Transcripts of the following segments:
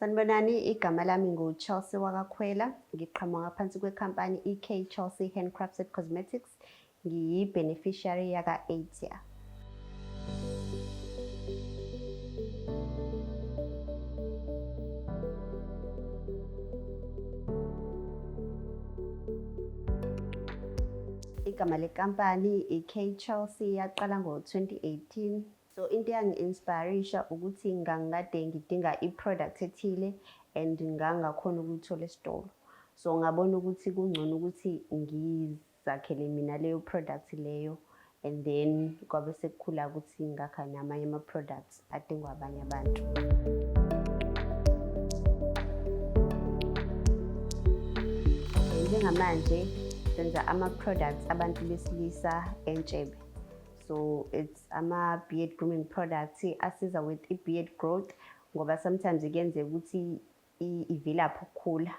Sanibonani, igama lami ngu-Chelsea wakaKhwela, ngiqhamuka ngaphansi kwekhampani i-K Chelsea Handcrafted Cosmetics, ngiyi-beneficiary yaka-ATIA. Igama lenkampani i-K Chelsea yaqala ngo-2018. So into eyangi-inspire-isha ukuthi ngangikade ngidinga i-product ethile and ngangakhona ukuyithola esitolo. So ngabona ukuthi kungcono ukuthi ngizakhele mina leyo product leyo and then kwabe sekukhula ukuthi ngakha namanye ama-products adingwa abanye abantu. Njengamanje senza ama-products abantu besilisa entshebe. So it's ama-beard grooming products asiza with i-beard growth ngoba sometimes kuyenzeka ukuthi ivilaphe ukukhula.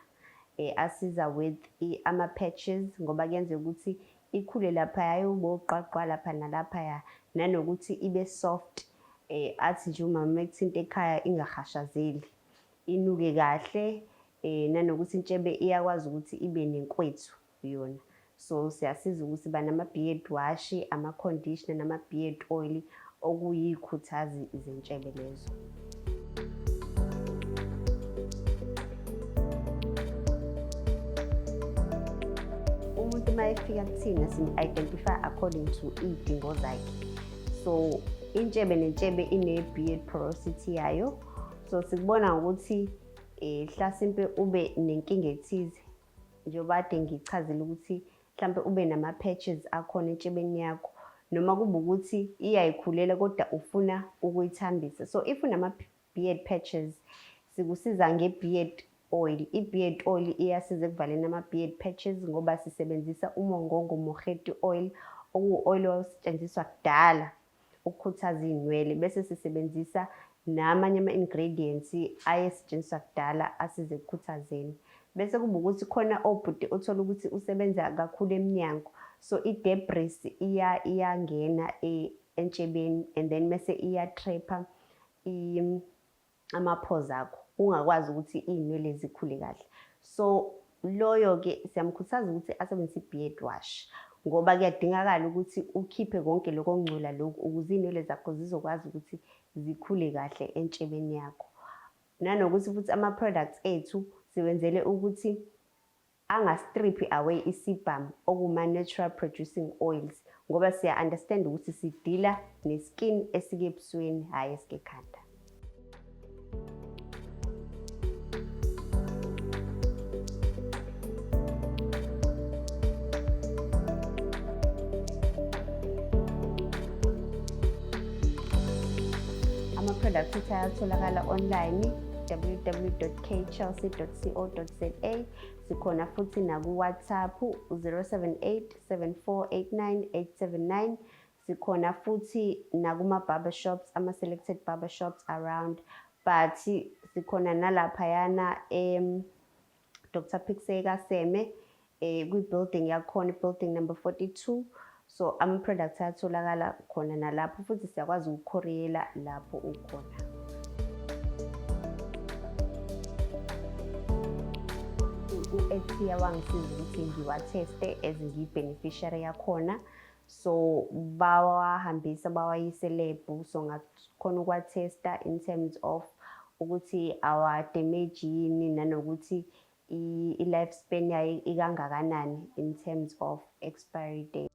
Asiza with ama-patches ngoba kuyenzeka ukuthi ikhule laphaya ube ugqwagqwa lapha nalaphaya, nanokuthi ibe soft, athi nje umama uma ekuthinta ekhaya ingahashazeli, inuke kahle, nanokuthi intshebe iyakwazi ukuthi ibe nenkwethu yona. So siyasiza ukuthi banama-beard wash, ama-conditioner nama-beard oil okuyikhuthazi zentshebe lezo. Umuntu uma efika kuthina simu-identify according to iy'dingo zakhe. So intshebe nentshebe ine-beard porosity yayo. So sikubona ngokuthi hlasimpe ube nenkinga ethize, njengoba kade ngichazile ukuthi mhlampe ube nama-patches akhona entshebeni yakho, noma kube ukuthi iyayikhulela kodwa ufuna ukuyithambisa. So if unama-beard patches, sikusiza nge-beard oil. I-beard oil iyasiza ekuvaleni ama-beard patches ngoba sisebenzisa umongongo moheti oil, okuwu-oil owawusetshenziswa kudala ukukhuthaza iy'nwele, bese sisebenzisa namanye ama-ingredients ayesetshenziswa kudala asize ekukhuthazeni. Bese kuba ukuthi khona obhuti othola ukuthi usebenza kakhulu emnyango, so i-debris iyangena entshebeni and then mese iya-trap-a ama-pores akho, ungakwazi ukuthi iy'nwele zikhule kahle. So loyo-ke siyamkhuthaza ukuthi asebenzise i-beard wash ngoba kuyadingakala ukuthi ukhiphe konke lokho okungcola lokhu ukuze iy'nwele zakho zizokwazi ukuthi zikhule kahle entshebeni yakho. Nanokuthi futhi ama-products ethu siwenzele ukuthi anga-strip-i away isibhamu okuma-natural producing oils ngoba siya-understand ukuthi sidila ne-skin esike ebusweni, hhayi esike ekhanda. Ama-products ethu ayatholakala online www.kchelsea.co.za. Sikhona futhi naku-WhatsApp 078 7489 879. Sikhona futhi nakuma-barber shops, ama-selected barber shops around, but sikhona nalaphayana Dr Pixley Kaseme kwi-building yakhona, building number 42. So ama-products ayatholakala khona nalapho, futhi siyakwazi ukukhoriyela lapho ukhona. U-Ethia wangisiza ukuthi ngiwatheste as ngiyi-beneficiary yakhona. So bawahambisa bawayise lab, so ngakhona ukuwathesta in terms of ukuthi awa-damage yini, nanokuthi i-life span yayo ikangakanani in terms of expiry date.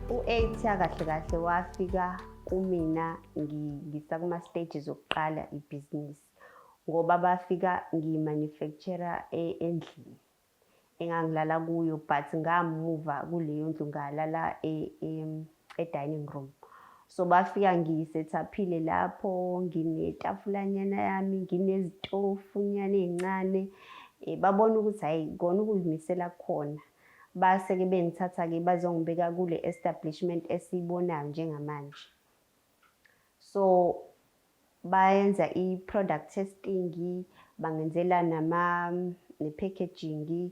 U-Atia kahle kahle wafika kumina ngisakuma-stages okuqala ibhizinisi ngoba bafika ngiyi-manufacturer endlini engangilala kuyo, but ngamuva kuleyo ndlu ngalala e-dining room. So bafika ngiyisethaphile lapho, nginetafulanyana yami, nginezitofunyana ey'ncane. Babona ukuthi hhayi kona ukuzimisela kukhona. Base-ke bengithatha-ke bazongibeka kule establishment esiyibonayo njengamanje. So bayenza i-product testing, bangenzela nama ne-packaging.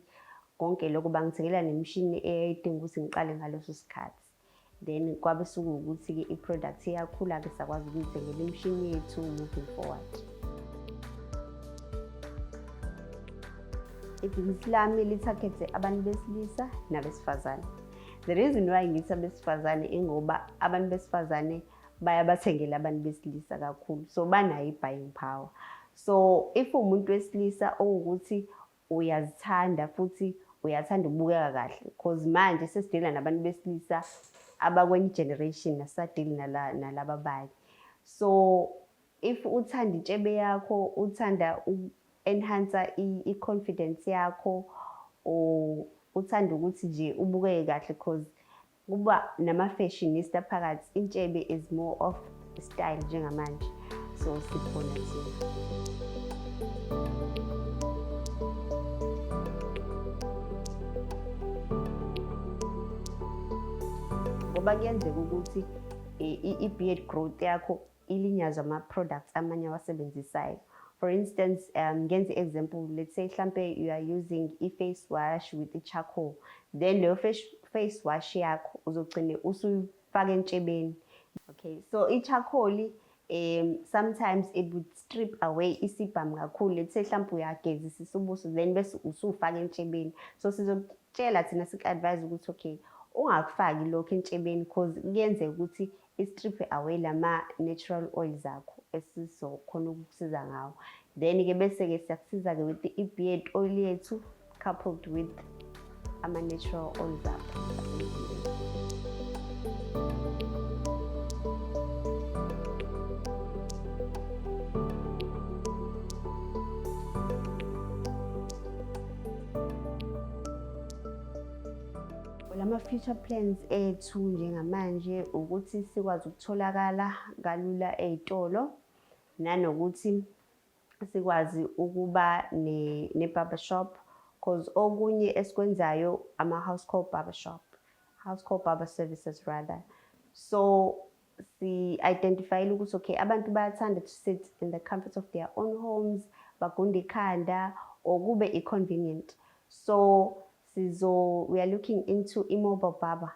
Konke lokho bangithengela nemishini eyayidinga ukuthi ngiqale ngaleso sikhathi. Then kwabe sekuwukuthi-ke i-product iyakhula-ke, sakwazi ukuyithengela imishini yethu moving forward. Ibhizinisi lami lithakhethe abantu besilisa nabesifazane. The reason why ngithi abesifazane ingoba abantu besifazane bayabathengela abantu besilisa kakhulu, so banayo i-buying power. So if uwumuntu wesilisa owukuthi uyazithanda futhi uyathanda ukubukeka kahle, cause manje sesidila nabantu besilisa abakwenye generation, asisadili nalaba abanye. So if uthanda intshebe yakho, uthanda uku-enhance i-confidence yakho, or uthanda ukuthi nje ubukeke kahle, cause kuba nama-fashionista phakathi, intshebe is more of style njengamanje, so sikhona thina. Ngoba kuyenzeka ukuthi i-beard growth yakho ilinyazwe ama-products amanye awasebenzisayo. For instance, ngenze example, let's say hlampe you are using i-face wash with i-charcoal, then leyo face wash yakho uzogcine usuyifaka entshebeni. Okay, so i-charcoal sometimes it would strip away i-sebum kakhulu. Let's say hlampe uyagezisisa ubuso, then bese usufaka entshebeni. So sizokutshela thina, siku-advise ukuthi okay, ungakufaki lokho entshebeni, cause kuyenzeka ukuthi i-strip away lama-natural oils akho esizokhona ukukusiza ngawo. Then-ke bese-ke siyakusiza-ke with i-beard oil yethu coupled with ama-natural oils akho asemzimbeni. Lama-future plans ethu njengamanje ukuthi sikwazi ukutholakala kalula ey'tolo, nanokuthi sikwazi ukuba ne-barber shop, cause okunye esikwenzayo ama-house call barber shop, house call barber services rather. So si-identifyile ukuthi okay, abantu bayathanda to sit in the comfort of their own homes, bagunde ikhanda or kube i-convenient. So sizo we are looking into i-mobile barber.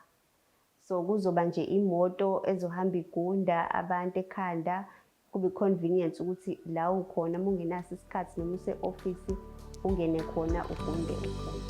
So kuzoba nje imoto ezohamba igunda abantu ekhanda, kube convenient ukuthi la ukhona uma ungenaso isikhathi noma use-ofisi ungene khona ugunde uphume.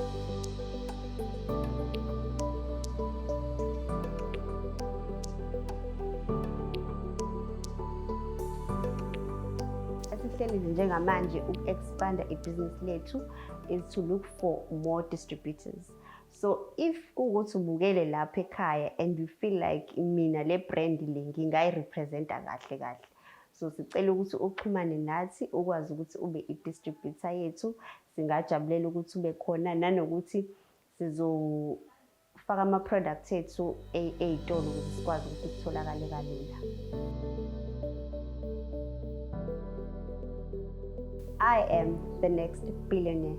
Esihlelile njengamanje uku-expanda ibhizinisi lethu is to look for more distributors. So if kuwukuthi ubukele lapha ekhaya and you feel like mina le brand le ngingayi-representa kahle kahle, so sicela ukuthi uxhumane nathi ukwazi ukuthi ube i-distributor yethu. Singajabulela ukuthi ube khona, nanokuthi sizofaka ama-product ethu ey'tolo ukuze sikwazi ukuthi kutholakale kalula. I am the next billionaire.